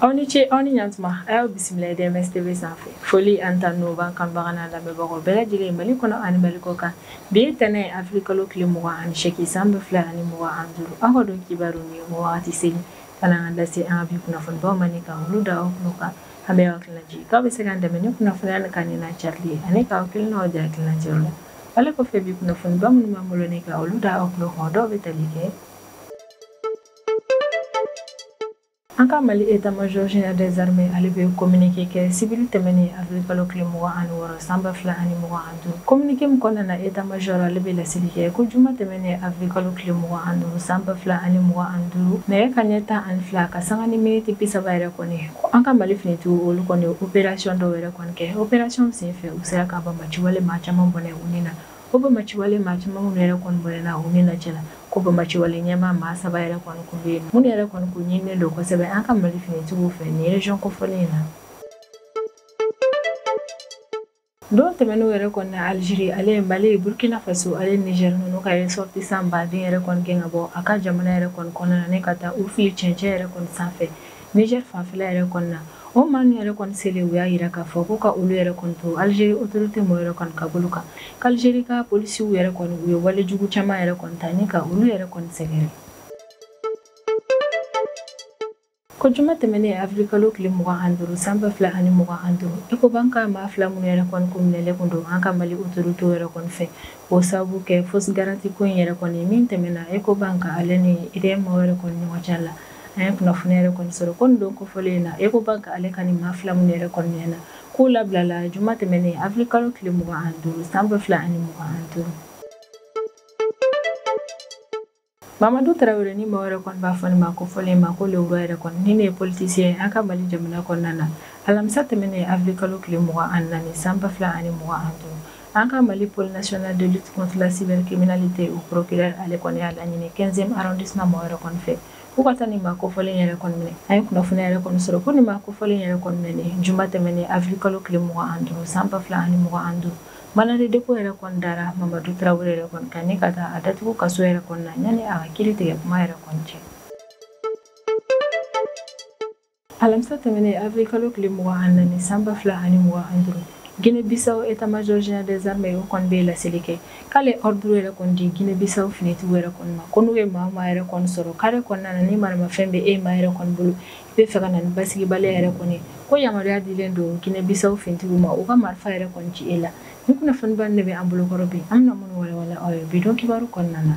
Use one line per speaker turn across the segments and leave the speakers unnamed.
Aw ni ce, aw ni ɲantuma. A y'aw bisimila DMS TV sanfɛ. Foli an ta n'o b'an kanbaga n'a lamɛnbagaw bɛɛ lajɛlen Mali kɔnɔ ani Mali kɔ kan. Bi ye tɛnɛn avril kalo tile 28 san 2025. Aw ka don kibaru ni o wagati seli ka na an lase an ka bi kunnafonibaw ma ni ka olu da aw tulo kan. An bɛ aw hakilina jigin k'aw bɛ se k'an dɛmɛ ni kunnafoniya ni ka nin carili ye ani k'aw hakilinaw di hakilina jɛw la. Ale kɔfɛ bi kunnafoniba minnu b'an bolo ni ka olu da aw tulo kan, dɔw bɛ tali kɛ an ka Mali état-major général des armées ale bɛ communiqué kɛ sibiri tɛmɛnen avril kalo tile 26 san 2025. Communiqué min kɔnɔna na, état-major ale bɛ laseli kɛ ko juma tɛmɛnen avril kalo tile 25 san 2025, nɛgɛ kanɲɛ 12 ka sanga ni miniti 30 yɛrɛ kɔni, ko an ka Mali finitigiw olu kɔni opération dɔw yɛrɛ kɔni kɛ. Opération senfɛ, u sera ka banbaanciwale maa caman bɔnɛ u ni na. O banbaanciwale maa caman minnu yɛrɛ kɔni bɔnɛna u ni na cɛ la, ko banbaanciwale ɲɛmaa maa 3 yɛrɛ kɔni kun bɛ yen, minnu yɛrɛ kɔni kun ɲininen don kosɛbɛ an ka Mali finitigiw fɛ nin région kofɔlen in na. Don tɛmɛnenw yɛrɛ kɔni na, Algérie ale ye Mali, Burkina Faso ale Niger ninnu ka ressortissant baden yɛrɛ kɔni gɛn ka bɔ a ka jamana yɛrɛ kɔni kɔnɔna na, ne ka taa u fili cɛncɛn yɛrɛ kɔni sanfɛ Niger fanfɛla yɛrɛ kɔni na. O maa ninnu yɛrɛ kɔni selen, u y'a yira k'a fɔ ko ka olu yɛrɛ kɔni to Algérie autorité mɔgɔw yɛrɛ kɔni ka bolo kan, k'Algérie ka polisiw yɛrɛ kɔni u ye walejugu caman yɛrɛ kɔni ta ni ka olu yɛrɛ kɔni sɛgɛrɛ. Ko juma tɛmɛnen avril kalo tile 25 san 2025, Ecobank ka maa 2 minnu yɛrɛ kɔni kun minɛlen kun don an ka Mali autorité yɛrɛ kɔni fɛ, o sababu kɛ fausse garantie ko in yɛrɛ kɔni min tɛmɛna Ecobank ale ni EDM yɛrɛ kɔni ɲɔgɔn cɛ la. An ye kunnafoni yɛrɛ kɔni sɔrɔ ko nin don kofɔlen in na, Ecobank ale ka nin maa 2 minnu yɛrɛ kɔni minɛna, k'u labilala juma tɛmɛnen avril kalo tile 25 san 2025. Mamadu Tarawele ni maa yɛrɛ kɔni b'a fɔ nin ma ko fɔlen ma ko Lewura yɛrɛ kɔni ni ne ye politicien an ka Mali jamana kɔnɔna na. Alamisa tɛmɛnen avril kalo tile 24 san 2025, an ka Mali pôle national de lutte contre la cybercriminalité, o procureur ale kɔni y'a laɲini 15e arrondissement mɔgɔ yɛrɛ kɔni fɛ k'u ka taa nin maa kofɔlen yɛrɛ kɔni minɛ. An ye kunnafoni yɛrɛ kɔni sɔrɔ ko nin maa kofɔlen yɛrɛ kɔni minɛnen juma tɛmɛnen avril kalo tile 25 san 2025. Mandat de dépôt yɛrɛ kɔni dara Mamadu Tarawele yɛrɛ kɔni kan ni ka taa a datugu kaso yɛrɛ kɔni na yanni a ka kiiri tigɛ kuma yɛrɛ kɔni cɛ. Alamisa tɛmɛnen avril kalo tile 24 san 2025, Guinée-Bissau état-major général des armées o kɔni bɛ laseli kɛ k'ale ordre yɛrɛ kɔni di Guinée-Bissau finitigiw yɛrɛ kɔni ma, ko n'u ye maa o maa yɛrɛ kɔni sɔrɔ carré kɔnɔna na ni maramafɛn bɛ e maa yɛrɛ kɔni bolo, i bɛ fɛ ka na ni basigibaliya yɛrɛ kɔni, ko yamaruya dilen don Guinée-Bissau finitigiw ma u ka marifa yɛrɛ kɔni ci e la. Ni kunnafoniba de bɛ an bolokɔrɔ bi, an bɛna minnu walawala aw ye bi don kibaru kɔnɔna na.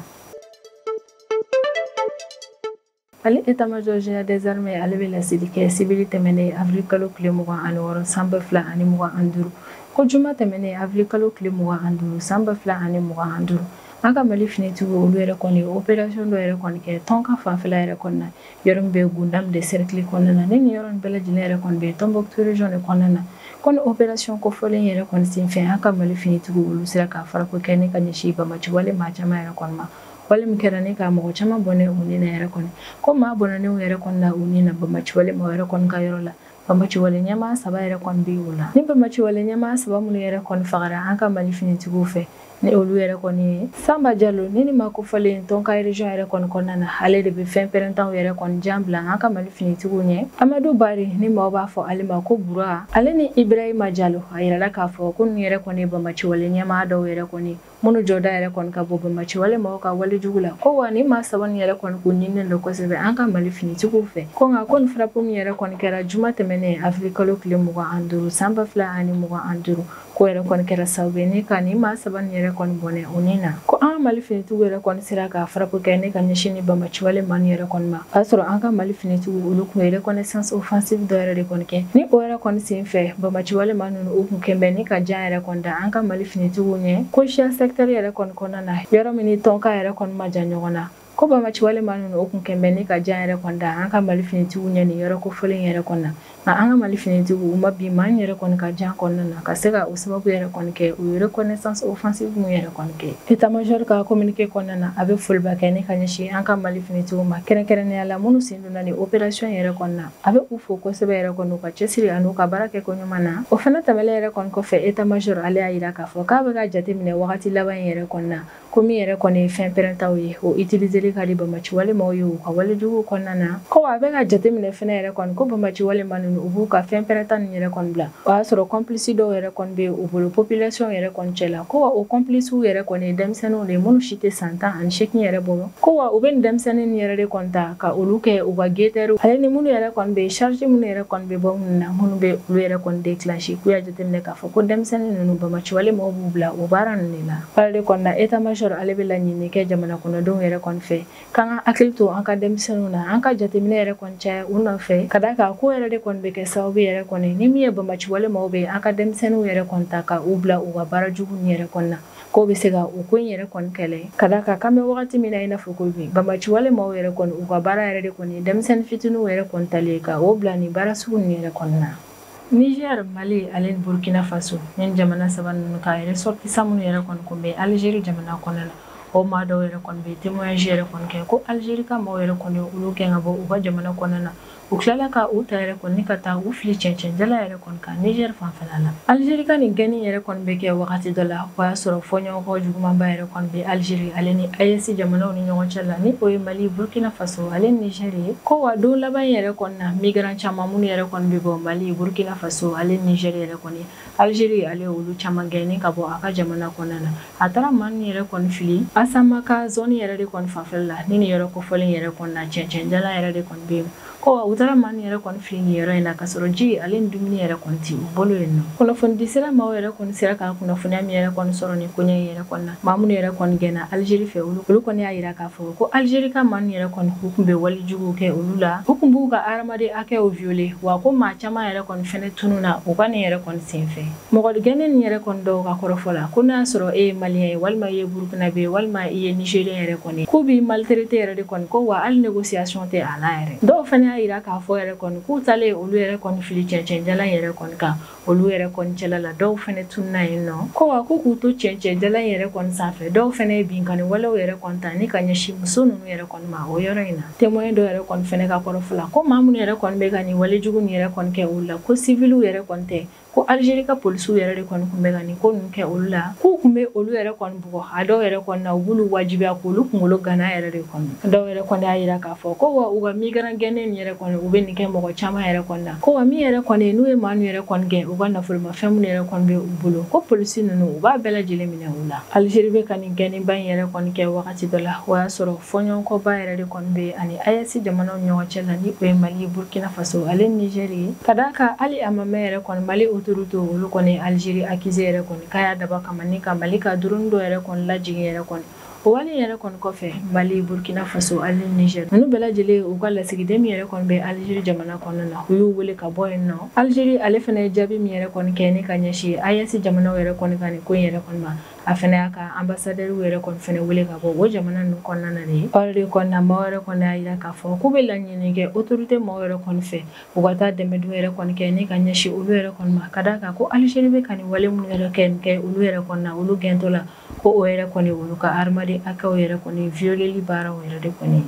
Ale état-major général des armées ale bɛ laseli kɛ sibiri tɛmɛnen avril kalo tile 26 san 2025, ko juma tɛmɛnen avril kalo tile 25 san 2025, an ka Mali finitigiw olu yɛrɛ kɔni opération dɔ yɛrɛ kɔni kɛ Tɔnka fanfɛla yɛrɛ kɔni na, yɔrɔ min bɛ Gundam de cercle kɔnɔna na. Ni nin yɔrɔ nin bɛɛ lajɛlen yɛrɛ kɔni bɛ Tombouctou région de kɔnɔna na. Ko ni opération kofɔlen yɛrɛ kɔni senfɛ, an ka Mali finitigiw olu sera ka farako kɛ ne ka ɲɛsin banbaanciwale maa caman yɛrɛ kɔni ma, wale min kɛra ne ka mɔgɔ caman bɔnɛ u ni na yɛrɛ kɔni. Ko maa bɔnɛnenw yɛrɛ kɔni na u ni na banbaanciwale maa yɛrɛ kɔni ka yɔrɔ la, banbaanciwale ɲɛmaa 3 yɛrɛ kɔni bɛ o la. Ni banbaanciwale ɲɛmaa 3 minnu yɛrɛ kɔni fagara an ka Mali finitigiw fɛ, ni olu yɛrɛ kɔni ye Samba Jalo ni maa kofɔlen Tɔnka région yɛrɛ kɔni kɔnɔna na, ale de bɛ fɛn pɛrɛntanw yɛrɛ kɔni jan bila an ka Mali finitigiw ɲɛ. Amadu Bari ni maaw b'a fɔ ale ma ko Bura, ale ni Ibrahima Jalo, a yirala k'a fɔ ko ninnu yɛrɛ kɔni ye banbaanciwale ɲɛmaa dɔw yɛrɛ kɔni minnu jɔda yɛrɛ kɔni ka bɔ banbaanciwale maaw ka walejugu la. Ko wa ni maa 3 nin yɛrɛ kɔni kun ɲininen don kosɛbɛ an ka Mali finitigiw fɛ. Ko nka ko nin frappe min yɛrɛ kɔni kɛra juma tɛmɛnen avril kalo tile 25 san 2025, ko yɛrɛ kɔni kɛra sababu ye ne ka nin maa 3 nin yɛrɛ kɔni bɔnɛ u ni na. Ko an ka Mali finitigiw yɛrɛ kɔni sera ka frappe kɛ ne ka ɲɛsin ni banbaanciwale maa nin yɛrɛ kɔni ma. O y'a sɔrɔ an ka Mali finitigiw olu kun ye reconnaissance offensive dɔ yɛrɛ de kɔni kɛ, ni o yɛrɛ kɔni senfɛ banbaanciwale maa ninnu u kun kɛn bɛ ni ka jan yɛrɛ kɔni da an ka Mali finitigiw ɲɛ Kosia secteur yɛrɛ kɔni kɔnɔna na, yɔrɔ min ni Tɔnka yɛrɛ kɔni ma jan ɲɔgɔn na. Ko banbaanciwale maa ninnu o kun kɛn bɛ ni ka jan yɛrɛ kɔni da an ka Mali finitigiw ɲɛ nin yɔrɔ kofɔlen yɛrɛ kɔni na. Nka an ka Mali finitigiw u ma bin maa yɛrɛ kɔni ka jan kɔnɔna na ka se ka o sababu yɛrɛ kɔni kɛ u ye reconnaissance offensive mun yɛrɛ kɔni kɛ. État-major ka communiqué kɔnɔna na, a bɛ foliba kɛ ne ka ɲɛsin an ka Mali finitigiw ma, kɛrɛnkɛrɛnnenya la minnu sen donna nin opération yɛrɛ kɔni na. A bɛ u fo kosɛbɛ yɛrɛ kɔni u ka cɛsiri ani u ka baara kɛ ko ɲuman na. O fana tɛmɛnen yɛrɛ kɔni kɔfɛ, état-major ale y'a yira k'a fɔ k'a bɛ ka jateminɛ wagati laban in yɛrɛ kɔni na, Ko min yɛrɛ kɔni ye fɛn pɛrɛntaw ye, o utiliseli ka di bamaci walemaw ye u ka walejuguw kɔnɔna na. Ko a bɛ ka jateminɛ fɛnɛ yɛrɛ kɔni ko bamaci walema ninnu u b'u ka fɛn pɛrɛnta ninnu yɛrɛ kɔni bila, o y'a sɔrɔ complice dɔw yɛrɛ kɔni bɛ u bolo population yɛrɛ kɔni cɛ la. Ko wa o complice yɛrɛ kɔni ye denmisɛnninw de ye minnu si tɛ san 18 yɛrɛ bɔ. Ko wa u bɛ nin denmisɛnnin ninnu yɛrɛ de kɔni ta ka olu kɛ u ka guetteur, ale ni minnu yɛrɛ kɔni bɛ charge minnu yɛrɛ kɔni bɛ bɔ minnu na, minnu bɛ olu yɛrɛ kɔni déclencher. K'u y'a jateminɛ k'a fɔ ko denmisɛnnin ninnu bamaci walemaw b'u bila o baara ninnu de la. Parle kɔni na, état major ale bɛ laɲini kɛ jamana kɔnɔdenw yɛrɛ kɔni fɛ k'an ka hakili to an ka denmisɛnninw na, an ka jateminɛ yɛrɛ kɔni caya u nɔfɛ, ka d'a kan ko yɛrɛ de kɔni bɛ kɛ sababu yɛrɛ kɔni ni min ye bamaci walemaw bɛ an ka denmisɛnninw yɛrɛ kɔni ta ka u bila u ka baara jugu ninnu yɛrɛ kɔni na, k'o bɛ se ka o ko in yɛrɛ kɔni kɛlɛ. Ka d'a kan k'an bɛ wagati min na i n'a fɔ ko bi, bamaci walemaw yɛrɛ kɔni u ka baara yɛrɛ de kɔni denmisɛnnin fitininw yɛrɛ kɔni tali ye ka o bila nin baara sugu ninnu yɛrɛ kɔni na. Niger, Mali ale ni Burkina Faso, ni jamana saba ninnu ka ressortissant minnu yɛrɛ kɔni kun bɛ Algérie jamana kɔnɔna na, o maa dɔw yɛrɛ kɔni bɛ témoignage yɛrɛ kɔni kɛ ko Algérie ka maaw yɛrɛ kɔni olu gɛn ka bɔ u ka jamana kɔnɔna na. U tilala ka u ta yɛrɛ kɔni ka taa u fili cɛncɛnjala yɛrɛ kɔni kan Niger fanfɛla la. Algérie ka nin gɛnni yɛrɛ kɔni bɛ kɛ wagati dɔ la, o y'a sɔrɔ fɔɲɔgɔnkɔ jugumanba yɛrɛ kɔni bɛ Algérie ale ni AES jamanaw ni ɲɔgɔn cɛ la, ni o ye Mali, Burkina Faso ale ni Niger ye. Ko wa don laban yɛrɛ kɔni na, migrant caman minnu yɛrɛ kɔni bɛ bɔ Mali, Burkina Faso ale ni Niger yɛrɛ kɔni, Algérie ale olu caman gɛnni ka bɔ a ka jamana kɔnɔna na. A taara maa ninnu yɛrɛ kɔni fili Asamaka zone yɛrɛ de kɔni fanfɛla la, ni nin yɔrɔ kofɔlen yɛrɛ kɔni na cɛncɛnjala yɛrɛ de kɔni bɛ yen. Ko u taara maa ninnu yɛrɛ kɔni fili nin yɔrɔ in na k'a sɔrɔ ji ale ni dumuni yɛrɛ kɔni ti u bolo yen nɔ. Kunnafonidi sira maaw yɛrɛ kɔni sera ka kunnafoniya min yɛrɛ kɔni sɔrɔ nin koɲɛ in yɛrɛ kɔni na, maa minnu yɛrɛ kɔni gɛnna Algérie fɛ, olu kɔni y'a yira k'a fɔ ko Algérie ka maa ninnu yɛrɛ kɔni u tun bɛ walejuguw kɛ olu la, u tun b'u ka hadamaden hakɛw violer, wa ko maa caman yɛrɛ kɔni fɛnɛ tununna u ka nin yɛrɛ kɔni senfɛ. Mɔgɔ gɛnnen nin yɛrɛ kɔni dɔw ka kɔrɔfɔ la, ko n'a y'a sɔrɔ e ye Malien ye walima i ye Burkinabé ye walima i ye Nigérien yɛrɛ kɔni, k'u b'i maltraité yɛrɛ de kɔni, ko wa hali négociation tɛ a la yɛrɛ. Dɔw fɛnɛ y'a yira k'a fɔ yɛrɛ kɔni k'u taalen olu yɛrɛ kɔni fili cɛncɛnjala yɛrɛ kɔni kan, olu yɛrɛ kɔni cɛla la dɔw fɛnɛ tununna yen nɔ. Ko wa ko k'u to cɛncɛnjala yɛrɛ kɔni sanfɛ, dɔw fɛnɛ ye binkanni walew yɛrɛ kɔni ta ni ka ɲɛsin muso ninnu yɛrɛ kɔni ma o yɔrɔ in na. Témoin dɔw yɛrɛ kɔni fɛnɛ ka kɔrɔfɔ la, ko maa minnu yɛrɛ kɔni bɛ ka nin walejugu nin yɛrɛ kɔni kɛ olu la, ko civiliw yɛrɛ kɔni tɛ, ko Algérie ka polisiw yɛrɛ de kɔni kun bɛ ka nin ko ninnu kɛ olu la, k'u kun bɛ olu yɛrɛ kɔni bugɔ, a dɔw yɛrɛ kɔni na u b'olu wajibiya k'olu kunkolo gana yɛrɛ de kɔni. Dɔw yɛrɛ kɔni y'a yira k'a fɔ ko wa u ka migrant gɛnnen nin yɛrɛ kɔni u bɛ nin kɛ mɔgɔ caman yɛrɛ kɔni na. Ko wa min yɛrɛ kɔni n'u ye maa ninnu yɛrɛ kɔni gɛn, u ka nafolomafɛn minnu yɛrɛ kɔni bɛ u bolo, ko polisi ninnu u b'a bɛɛ lajɛlen minɛ u la. Algérie bɛ ka nin gɛnniba in yɛrɛ kɔni kɛ wagati dɔ la, o y'a sɔrɔ fɔɲɔgɔnkɔba yɛrɛ de kɔni bɛ ani AES jamanaw ɲɔgɔn cɛ la, ni o ye Mali, Burkina Faso ale ni Niger ye. Ka d'a kan hali a ma mɛn yɛrɛ kɔni, Mali autorité olu kɔni Algérie accusé yɛrɛ kɔni k'a y'a dabɔ kama ni ka Mali ka drone dɔ yɛrɛ kɔni lajigin yɛrɛ kɔni. O wale yɛrɛ kɔni kɔfɛ, Mali, Burkina Faso ale ni Niger ninnu bɛɛ lajɛlen u ka lasigiden min yɛrɛ kɔni bɛ Algérie jamana kɔnɔna na, u y'u wele ka bɔ yen nɔ. Algérie ale fana ye jaabi min yɛrɛ kɔni kɛ ni ka ɲɛsin AES jamanaw yɛrɛ kɔni ka nin ko in yɛrɛ kɔni ma, a fana y'a ka ambassadeur yɛrɛ kɔni fana wele ka bɔ o jamana ninnu kɔnɔna na de. O de kɔni na, maaw yɛrɛ kɔni y'a yira k'a fɔ k'u bɛ laɲini kɛ autorité maaw yɛrɛ kɔni fɛ, u ka taa dɛmɛdon yɛrɛ kɔni kɛ ni ka ɲɛsin olu yɛrɛ kɔni ma, ka d'a kan ko Algérie bɛ ka nin wale minnu yɛrɛ kɛ olu yɛrɛ kɔni na, olu gɛntɔ la, ko o yɛrɛ kɔni olu ka hadamaden hakɛw yɛrɛ kɔni violeli baaraw yɛrɛ de kɔni.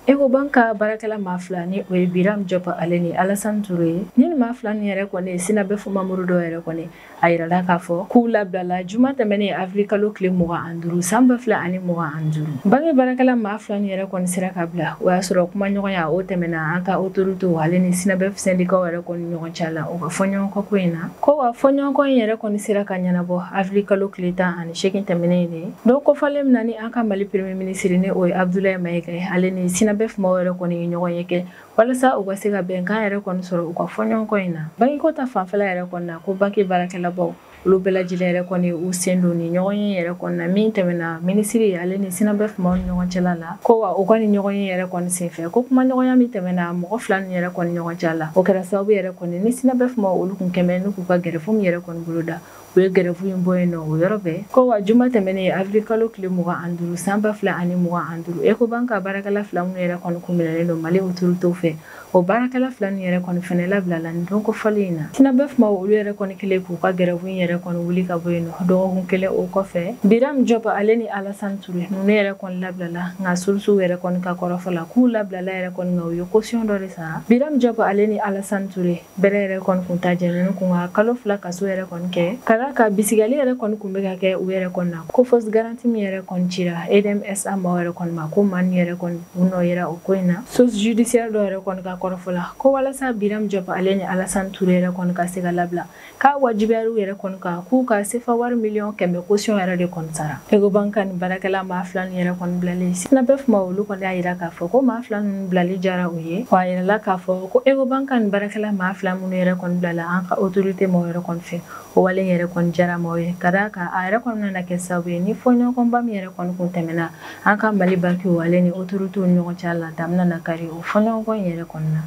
Ecobank ka baarakɛla maa fila, ni o ye Biram Diop ale ni Alassane Touré ye, ni maa fila nin yɛrɛ kɔni SYNABEF membre dɔw yɛrɛ kɔni, a yirala k'a fɔ k'u labilala juma tɛmɛnen avril kalo tile 25 san 2025. Banque baarakɛla maa fila nin yɛrɛ kɔni sera ka bila, o y'a sɔrɔ kumaɲɔgɔnya o tɛmɛna an ka autorité ale ni SYNABEF syndicat yɛrɛ kɔni ɲɔgɔn cɛ la u ka fɔɲɔgɔnkɔ ko in na. Ko wa fɔɲɔgɔnkɔ in yɛrɛ kɔni sera ka ɲɛnabɔ avril kalo tile 18 tɛmɛnen de. Dɔw kofɔlen min na ni an ka Mali premier ministre ni o ye Abdoulaye Maïga ye, ale ni SYNABEF maaw yɛrɛ kɔni ye ɲɔgɔn ye kɛ walasa u ka se ka bɛnkan yɛrɛ kɔni sɔrɔ u ka fɔɲɔgɔnkɔ in na. Banque ko ta fanfɛla yɛrɛ kɔni na, ko banque baarakɛlabaw olu bɛɛ lajɛlen yɛrɛ kɔni u sen don ni ɲɔgɔn ye yɛrɛ kɔni na min tɛmɛna minisiri ale ni SYNABEF maaw ni ɲɔgɔn cɛla la. Ko wa u ka ni ɲɔgɔn ye yɛrɛ kɔni senfɛ, ko kumaɲɔgɔnya min tɛmɛna mɔgɔ fila ni yɛrɛ kɔni ɲɔgɔn cɛ la, o kɛra sababu yɛrɛ kɔni ni SYNABEF maaw olu kun kɛmɛ n'u k'u ka grève min yɛrɛ kɔni boloda, u ye grève in bɔ yen nɔ o yɔrɔ bɛɛ. Ko wa juma tɛmɛnen avril kalo tile 25 san 2025, Ecobank ka baarakɛla fila minnu yɛrɛ kɔni kun minɛlen don Mali autorités fɛ, o baarakɛla fila nin yɛrɛ kɔni fɛnɛ labilala nin don kofɔlen in na. SYNABEF maaw olu yɛrɛ kɔni kɛlen k'u ka grève in yɛrɛ kɔni wuli ka bɔ yen nɔ dɔgɔkun kelen o kɔfɛ, Biram Diop ale ni Alassane Touré ninnu yɛrɛ kɔni labilala, nka sources yɛrɛ kɔni ka kɔrɔfɔ la k'u labilala yɛrɛ kɔni, nka u ye caution dɔ de sara. Biram Diop ale ni Alassane Touré bɛrɛ yɛrɛ kɔni kun ta jɛ ninnu kun ka kalo 2 kaso yɛrɛ kɔni kɛ, ka d'a kan bisigali yɛrɛ kɔni kun bɛ ka kɛ u yɛrɛ kɔni na ko fausse garantie min yɛrɛ kɔni cira EDM SA maaw yɛrɛ kɔni ma ko maa ninnu yɛrɛ kɔni u nɔ yera o ko in na. Source judiciaire dɔ yɛrɛ kɔni ka kɔrɔfɔ la ko walasa Biram Diop ale ni Alassane Touré yɛrɛ kɔni ka se ka labila k'a wajibiyara u yɛrɛ kɔni kan k'u ka CFA wari 100 000 000 caution yɛrɛ de kɔni sara. Ecobank ka nin baarakɛla maa fila ninnu yɛrɛ kɔni bilalen SYNABEF ma olu kɔni y'a yira k'a fɔ ko maa fila ninnu bilali diyara u ye. Wa a yirala k'a fɔ ko Ecobank ka nin baarakɛla maa fila minnu yɛrɛ kɔni bilala an ka autorité maaw yɛrɛ kɔni fɛ o wale yɛrɛ kɔni diyara maaw ye ka d'a kan a yɛrɛ kɔni nana kɛ sababu ye ni fɔɲɔgɔnkɔba min yɛrɛ kɔni kun tɛmɛna an ka Mali bankiw ale ni autorités ni ɲɔgɔn cɛ la daminɛ na kari o fɔɲɔgɔnkɔ in yɛrɛ kɔni na.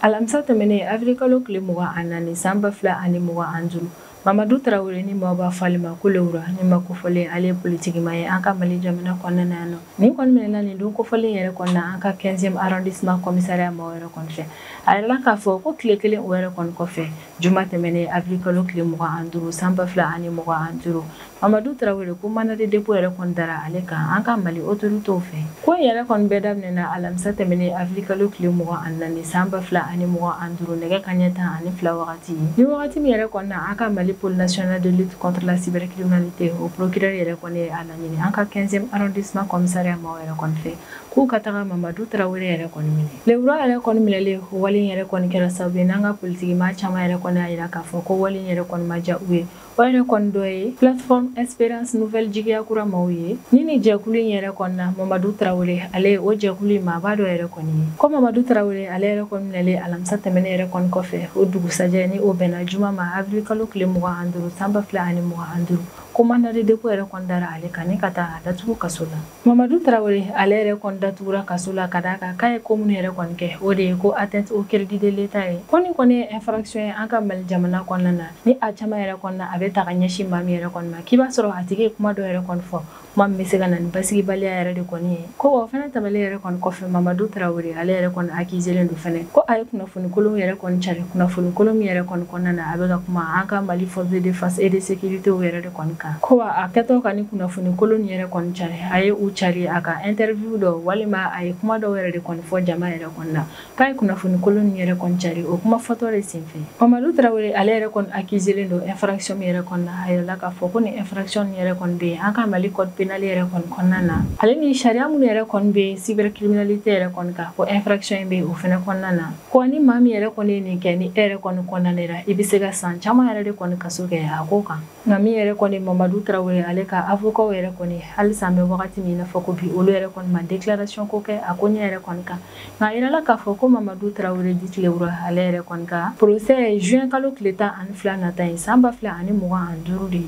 Alamisa tɛmɛnen avril kalo tile 24 san 2025 Mamadou Traoré ni maaw b'a fɔ ale ma ko Le Roi ni ma kofɔlen ale ye politikima ye an ka Mali jamana kɔnɔna na yan nɔ. Nin kɔni minɛna nin don kofɔlen yɛrɛ kɔni na an ka 15e arrondissement commissariat maaw yɛrɛ kɔni fɛ. A yirala k'a fɔ ko tile kelen o yɛrɛ kɔni kɔfɛ juma tɛmɛnen avril kalo tile 25 san 2025 Mamadou Traoré ko mandat de dépôt yɛrɛ kɔni dara ale kan an ka Mali autorités fɛ. Ko in yɛrɛ kɔni bɛɛ daminɛna alamisa tɛmɛnen avril kalo tile 24 san 2025 nɛgɛ kanɲɛ 12 wagati. Ni wagati min yɛrɛ kɔni na an ka Mali pôle national de lutte contre la cybercriminalité o procureur yɛrɛ kɔni ye a laɲini an ka 15e arrondissement commissariat maaw yɛrɛ kɔni fɛ k'u ka taga Mamadou Traoré yɛrɛ kɔni minɛ. Le Roi yɛrɛ kɔni minɛlen o wale yɛrɛ kɔni kɛra sababu ye n'an ka politiki maa caman yɛrɛ kɔni y'a yira k'a fɔ ko wale yɛrɛ kɔni ma diya u ye. O yɛrɛ kɔni dɔ ye plateforme Espérance Nouvelle Jigiya Kura maaw ye. Ni nin jɛkulu in yɛrɛ kɔni na Mamadou Traoré ale ye o jɛkulu in maaba dɔ yɛrɛ kɔni ye. Ko Mamadou Traoré ale yɛrɛ kɔni minɛlen alamisa tɛmɛnen yɛrɛ kɔni kɔfɛ o dugusajɛ ni o bɛnna juma ma avril kalo tile 25 san 2025 ko mandat de dépôt yɛrɛ kɔni dara ale kan ni ka taa a datugu kaso la. Mamadou Traoré ale yɛrɛ kɔni datugura kaso la ka d'a kan k'a ye ko minnu yɛrɛ kɔni kɛ o de ye ko atteinte au crédit de l'État ye. Ko nin kɔni ye infraction ye an ka Mali jamana kɔnɔna na ni a caman yɛrɛ kɔni na a bɛ ta ka ɲɛsin maa min yɛrɛ kɔni ma k'i b'a sɔrɔ a tigi ye kuma dɔ yɛrɛ kɔni fɔ kuma min bɛ se ka na ni basigibaliya yɛrɛ de kɔni ye. Ko wa o fana tɛmɛnen yɛrɛ kɔni kɔfɛ Mamadou Traoré ale yɛrɛ kɔni accusé len don fɛnɛ ko a ye kunnafoni kolon yɛrɛ kɔni cari kunnafoni kolon min yɛrɛ kɔni kɔnɔna na a bɛ ka kuma an ka Mali force de défense et de sécurité yɛrɛ de kɔni kan. Ko wa a kɛtɔ ka ni kunnafoni kolon yɛrɛ kɔni cari a ye u cari a ka interview dɔ walima a ye kuma dɔw yɛrɛ de kɔni fɔ jama yɛrɛ kɔni na k'a ye kunnafoni kolon yɛrɛ kɔni cari o kuma fɔtɔ de senfɛ. Mamadou Traoré ale yɛrɛ kɔni accusé len don infraction min yɛrɛ kɔni na a yirala k'a fɔ ko ni infraction yɛrɛ kɔni bɛ yen an ka Mali code pénal yɛrɛ kɔni kɔnɔna na ale ni sariya minnu yɛrɛ kɔni bɛ cybercriminalité yɛrɛ kɔni kan ko infraction in bɛ o fɛnɛ kɔnɔna na. Ko ni maa min yɛrɛ kɔni ye nin kɛ ni e yɛrɛ kɔni kɔnɔna la i bɛ se ka san caman yɛrɛ de kɔni kaso kɛ a ko kan. Nka min yɛrɛ kɔni Mamadou Traoré ale ka avocat yɛrɛ kɔni halisa an bɛ wagati min na fɔ ko bi olu yɛrɛ kɔni ma déclaration ko kɛ a ko ɲɛ yɛrɛ kɔni kan. Nka a yirala k'a fɔ ko Mamadou Traoré dit Le Roi ale yɛrɛ kɔni ka procès juin kalo tile 12 nata in san 2025 de ye.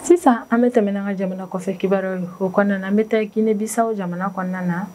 Sisan an bɛ tɛmɛ n'an ka jamana kɔfɛ kibaruyaw ye o kɔnɔna na an bɛ taa Guinée Bissau jamana kɔnɔna na.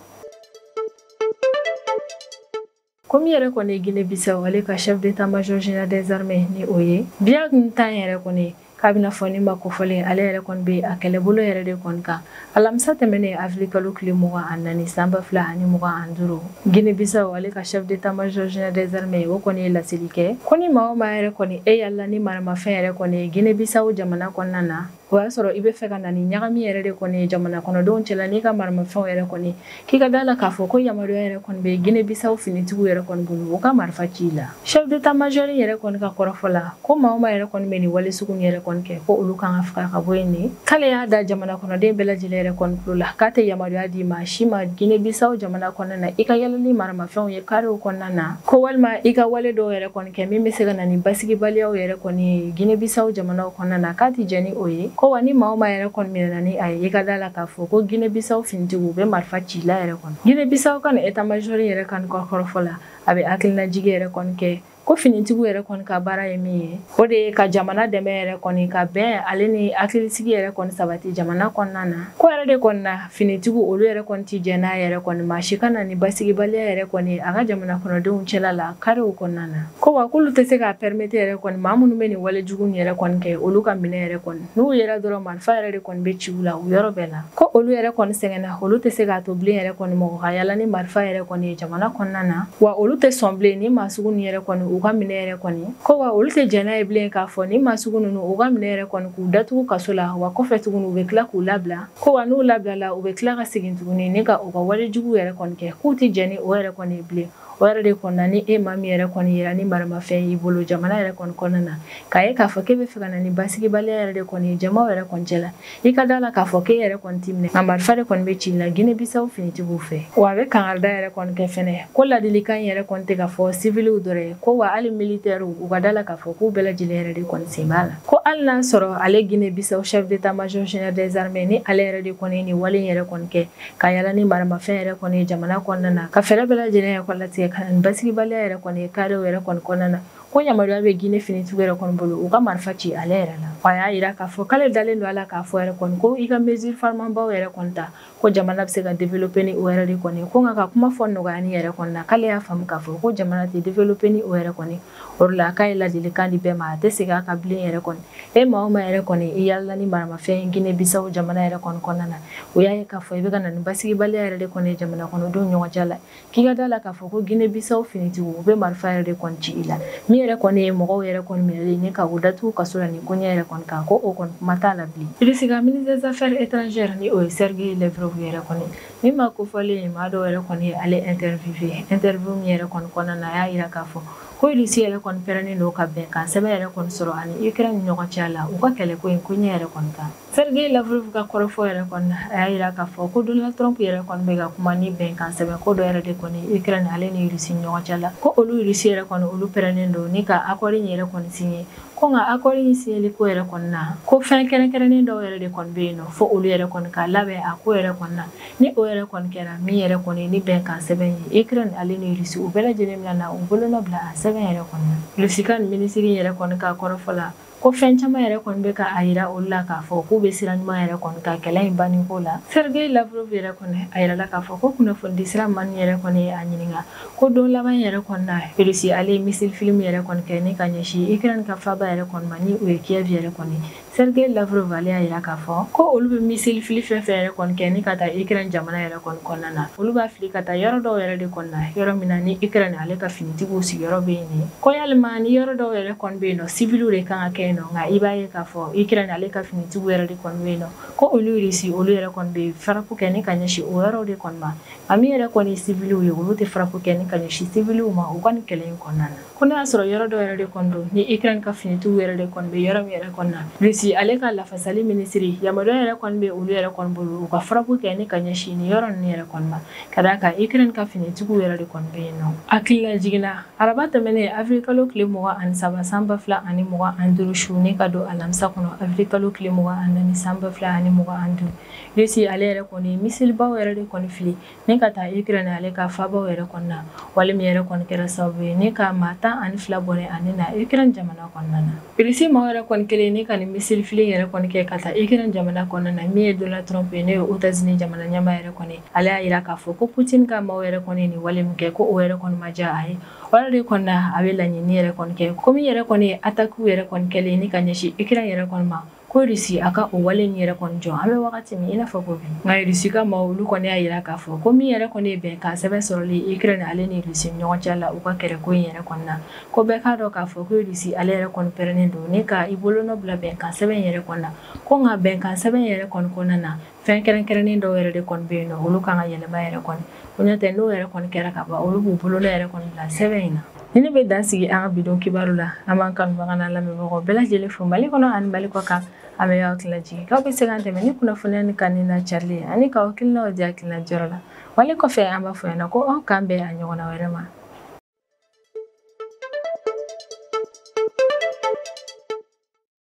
Komi yɛrɛ kɔni ye Guinée Bissau ale ka chef d'état-major général des armées ni o ye Biya Ntan yɛrɛ kɔni k'a bɛna fɔ ni ma kofɔlen ale yɛrɛ kɔni bɛ a kɛlɛbolo yɛrɛ de kɔni kan. Alamisa tɛmɛnen avril kalo tile 24 san 2025 Guinée Bissau ale ka chef d'état-major général des armées o kɔni ye laseli kɛ ko ni maa o maa yɛrɛ kɔni e yala ni maramafɛn yɛrɛ kɔni ye Guinée Bissau jamana kɔnɔna na o y'a sɔrɔ i bɛ fɛ ka na ni ɲagami yɛrɛ de kɔni ye jamana kɔnɔdenw cɛla n'i ka maramafɛnw yɛrɛ kɔni k'i ka da la k'a fɔ ko yamaruya yɛrɛ kɔni bɛ Guinée Bissau finitigiw yɛrɛ kɔni bolo o ka marifa ci la. Chef d'état-major yɛrɛ kɔni ka kɔrɔfɔ la ko maa o maa yɛrɛ kɔni bɛ nin wale sugu yɛrɛ kɔni kɛ ko olu kan ka faga ka bɔ yen de. K'ale y'a da jamana kɔnɔden bɛɛ lajɛlen yɛrɛ kɔni tulo la k'a tɛ yamaruya di maa si ma Guinée Bissau jamana kɔnɔna na i ka yala ni maramafɛnw ye karew kɔnɔna na ko walima i ka wale dɔw yɛrɛ kɔni kɛ min bɛ se ka na ni basigibaliyaw yɛrɛ kɔni ye Guinée Bissau jamanaw kɔnɔna na k'a tɛ jɛn ni o ye. Ko wa ni maa o maa yɛrɛ kɔni minɛna ni a ye i ka da la k'a fɔ ko Guinée Bissau finitigiw u bɛ marifa ci la yɛrɛ kɔni. Guinée Bissau ka nin état-major yɛrɛ ka nin kɔrɔfɔ la a bɛ hakilinajigi yɛrɛ kɔni kɛ ko finitigiw yɛrɛ kɔni ka baara ye min ye o de ye ka jamana dɛmɛ yɛrɛ kɔni ka bɛn ale ni hakilisigi yɛrɛ kɔni sabati jamana kɔnɔna na. Ko yɛrɛ de kɔni na finitigiw olu yɛrɛ kɔni ti jɛn n'a yɛrɛ kɔni maa si ka na ni basigibaliya yɛrɛ kɔni a ka jamana kɔnɔdenw cɛla la karew kɔnɔna na. Ko wa k'olu tɛ se k'a permettre yɛrɛ kɔni maa minnu bɛ nin wale jugu nin yɛrɛ kɔni kɛ olu ka minɛ yɛrɛ kɔni n'u yɛrɛ dɔrɔn marifa yɛrɛ de kɔni bɛ ci u la u yɔrɔ bɛɛ la. Ko olu yɛrɛ kɔni sɛgɛnna olu tɛ se k'a to bilen yɛrɛ kɔni mɔgɔ ka yala ni marifa yɛrɛ kɔni ye jamana kɔnɔna na wa olu tɛ sɔn bilen ni maa sugu nin yɛrɛ kɔni u ka minɛ yɛrɛ kɔni. Ko wa olu tɛ jɛn n'a ye bilen k'a fɔ ni maa sugu ninnu u ka minɛ yɛrɛ kɔni k'u datugu kaso la wa kɔfɛ tuguni u bɛ tila k'u labila. Ko wa n'u labilala u bɛ tila ka segin tuguni ni ka u ka wale jugu yɛrɛ kɔni kɛ k'u tɛ jɛn ni o yɛrɛ kɔni ye bilen. O yɛrɛ de kɔnɔna ni e maa min yɛrɛ kɔni yera ni maramafɛn y'i bolo jamana yɛrɛ kɔni kɔnɔna na, k'a ye k'a fɔ k'e bɛ fɛ ka na ni basigibaliya yɛrɛ de kɔni ye jamaw yɛrɛ kɔni cɛ la, i ka da la k'a fɔ k'e yɛrɛ kɔni t'i minɛ, nka marifa de kɔni bɛ ci la Guinée Bissau finitigiw fɛ. Wa a bɛ kangarida yɛrɛ kɔni kɛ fɛnɛ ko ladilikan yɛrɛ kɔni tɛ ka fɔ civiliw dɔrɔn ye, ko wa hali militaires u ka da la k'a fɔ k'u bɛɛ lajɛlen yɛrɛ de kɔni sen b'a la. Ko hali n'a sɔrɔ ale Guinée Bissau chef d'état-major général des armées ni ale yɛrɛ de kɔni ni wale yɛrɛ kɔni kɛ ka yala ni maramafɛn yɛrɛ kɔni jamana kɔnɔna na, ka fɛɛrɛ bɛɛ lajɛlen yɛrɛ kɔni latigɛ ka na ni basigibaliya yɛrɛ kɔni ye karew yɛrɛ kɔni kɔnɔna na, ko yamaruya bɛ Guinée finitigiw yɛrɛ kɔni bolo u ka marifa ci ale yɛrɛ la. Wa a y'a yira k'a fɔ k'ale dalen don a la k'a fɔ yɛrɛ kɔni ko i ka mesure farimanbaw yɛrɛ kɔni ta ko jamana bɛ se ka développer ni o yɛrɛ de kɔni, ko nka ka kuma fɔ nɔgɔya ni yɛrɛ kɔni na, k'ale y'a faamu k'a fɔ ko jamana tɛ développer ni o yɛrɛ kɔni. O de la k'a ye ladilikan di bɛɛ ma, a tɛ segin a kan bilen yɛrɛ kɔni. E maa o maa yɛrɛ kɔni i yalala ni maramafɛn Guinée Bissau jamana yɛrɛ kɔni kɔnɔna na, o y'a ye k'a fɔ i bɛ ka na ni basigibaliya yɛrɛ de kɔni ye jamana kɔnɔdenw ɲɔgɔn cɛ la, k'i ka da la k'a fɔ ko Guinée Bissau finitigiw u bɛ marifa yɛrɛ de kɔni ci i la, min yɛrɛ kɔni ye mɔgɔw yɛrɛ kɔni minɛlen ni ka u datugu kaso la nin koɲɛ yɛrɛ kɔni kan, ko o kɔni kuma t'a la bilen. Russie ka ministre des affaires étrangères ni o ye Sergei Lavrov yɛrɛ kɔni, min ma kofɔlen maa dɔw yɛrɛ kɔni ye ale interviewé, interview min yɛrɛ kɔni kɔnɔna na, a y'a yira k'a fɔ ko Russie yɛrɛ kɔni pɛrɛnnen don ka bɛnkan sɛbɛn yɛrɛ kɔni sɔrɔ ani Ukraine ni ɲɔgɔn cɛ la u ka kɛlɛko in koɲɛ yɛrɛ kɔni kan. Sergei Lavrov ka kɔrɔfɔ yɛrɛ kɔni na, a y'a yira k'a fɔ ko Donald Trump yɛrɛ kɔni bɛ ka kuma ni bɛnkan sɛbɛn ko dɔ yɛrɛ de kɔni Ukraine ale ni Russie ni ɲɔgɔn cɛ la, ko olu Russie yɛrɛ kɔni olu pɛrɛnnen don ni ka accord in yɛrɛ kɔni signé, ko nka accord in signeli ko yɛrɛ kɔni na, ko fɛn kɛrɛnkɛrɛnnen dɔw yɛrɛ de kɔni bɛ yen nɔ fo olu yɛrɛ kɔni ka labɛn a ko yɛrɛ kɔni na, ni o yɛrɛ kɔni kɛra min yɛrɛ kɔni ni bɛnkan sɛbɛn ye Ukraine ale ni Russie u bɛɛ lajɛlen bɛna na u bolonɔ bila a sɛbɛn yɛrɛ kɔni na. Russie ka minisiri yɛrɛ kɔni ka kɔrɔfɔ la, ko fɛn caman yɛrɛ kɔni bɛ ka a yira olu la k'a fɔ k'u bɛ sira ɲuman yɛrɛ kɔni ka kɛlɛ in banni ko la. Sergei Lavrov yɛrɛ kɔni a yirala k'a fɔ ko kunnafonidi sira man yɛrɛ kɔni ye a ɲininka ko don laban yɛrɛ kɔni na Russie ale ye missile film yɛrɛ kɔni kɛ ni ka ɲɛsin Ukraine ka faaba yɛrɛ kɔni ma ni o ye Kiev yɛrɛ kɔni. Sergei Lavrov ale y'a yira k'a fɔ ko olu bɛ missile fili fɛn fɛn yɛrɛ kɔni kɛ ni ka taa Ukraine jamana yɛrɛ kɔni kɔnɔna na, olu b'a fili ka taa yɔrɔ dɔw yɛrɛ de kɔni na, yɔrɔ min na ni Ukraine ale ka finitigiw sigiyɔrɔ bɛ yen, ko yalima ni yɔrɔ dɔw yɛrɛ kɔni bɛ yen nɔ civiliw de kan ka kɛ yen nɔ, nka i b'a ye k'a fɔ Ukraine ale ka finitigiw yɛrɛ de kɔni bɛ yen nɔ, ko olu Russie olu yɛrɛ kɔni bɛ frappe kɛ ni ka ɲɛsin o yɔrɔw de kɔni ma, nka min yɛrɛ kɔni ye civiliw ye olu tɛ frappe kɛ ni ka ɲɛsin civiliw ma u ka nin kɛlɛ in kɔnɔna na. Ko n'a y'a sɔrɔ yɔrɔ dɔw yɛrɛ de kɔni don ni Ukraine ka finitigiw yɛrɛ de kɔni bɛ yɔrɔ min yɛrɛ kɔni na, Russie ale ka lafasali minisiri yamaruya yɛrɛ kɔni bɛ olu yɛrɛ kɔni bolo u ka frappe kɛ ni ka ɲɛsin nin yɔrɔ ninnu yɛrɛ kɔni ma, ka d'a kan Ukraine ka finitigiw yɛrɛ de kɔni bɛ yen nɔ. Hakilila jiginna araba tɛmɛnen avril kalo tile 23 san 2025 su ni ka don alamisa kɔnɔ avril kalo tile 24 san 2025, Russie ale yɛrɛ kɔni missile-baw yɛrɛ de kɔni fili ni ka taa Ukraine ale ka fabaw yɛrɛ kɔni na, wale min yɛrɛ kɔni kɛra sababu ye ni ka maa 12 bɔnɛ ani na Ukraine jamana kɔnɔna na. Russie maaw yɛrɛ kɔni kelen ni ka nin missile fili yɛrɛ kɔni kɛ ka taa Ukraine jamana kɔnɔna na, min ye Donald Trump ye n'o ye États-Unis jamana ɲɛmaa yɛrɛ kɔni, ale y'a yira k'a fɔ ko Putin ka maaw yɛrɛ kɔni nin wale min kɛ ko o yɛrɛ kɔni ma diya a ye. O yɛrɛ de kɔni na a bɛ laɲini yɛrɛ kɔni kɛ ko min yɛrɛ kɔni ye attaque yɛrɛ kɔni kɛlen ni ka ɲɛsin Ukraine yɛrɛ kɔni ma, ko Russie a ka o wale in yɛrɛ kɔni jɔ an bɛ wagati min i n'a fɔ ko bi. Nka Russie ka maaw olu kɔni y'a yira k'a fɔ ko min yɛrɛ kɔni ye bɛnkan sɛbɛn sɔrɔli Ukraine ale ni Russie ɲɔgɔn cɛ la u ka kɛlɛko in yɛrɛ kɔni na, ko bɛɛ k'a dɔn k'a fɔ ko Russie ale yɛrɛ kɔni pɛrɛnnen don ni ka i bolonɔ bila bɛnkan sɛbɛn yɛrɛ kɔni na, ko nka bɛnkan sɛbɛn yɛrɛ kɔni kɔnɔna na fɛn kɛrɛnkɛrɛnnen dɔw yɛrɛ de kɔni bɛ yen nɔ olu kan ka yɛlɛma yɛrɛ kɔni, ko n'o tɛ n'o yɛrɛ kɔni kɛra ka ban olu b'u bolonɔ yɛrɛ kɔni bila sɛbɛn in na. Ni ne bɛ dan sigi an ka bidon kibaru la, an b'an kanubaga n'an lamɛnbagaw bɛɛ lajɛlen fo Mali kɔnɔ ani Mali kɔ kan. An bɛ aw hakilila jigin k'aw bɛ se k'an dɛmɛ ni kunnafoniya ni kanni na carili ye ani k'aw hakilinaw di hakilina jɔyɔrɔ la. Wale kɔfɛ an b'a fɔ ɲɛna ko aw k'an bɛn a ɲɔgɔnna wɛrɛ ma.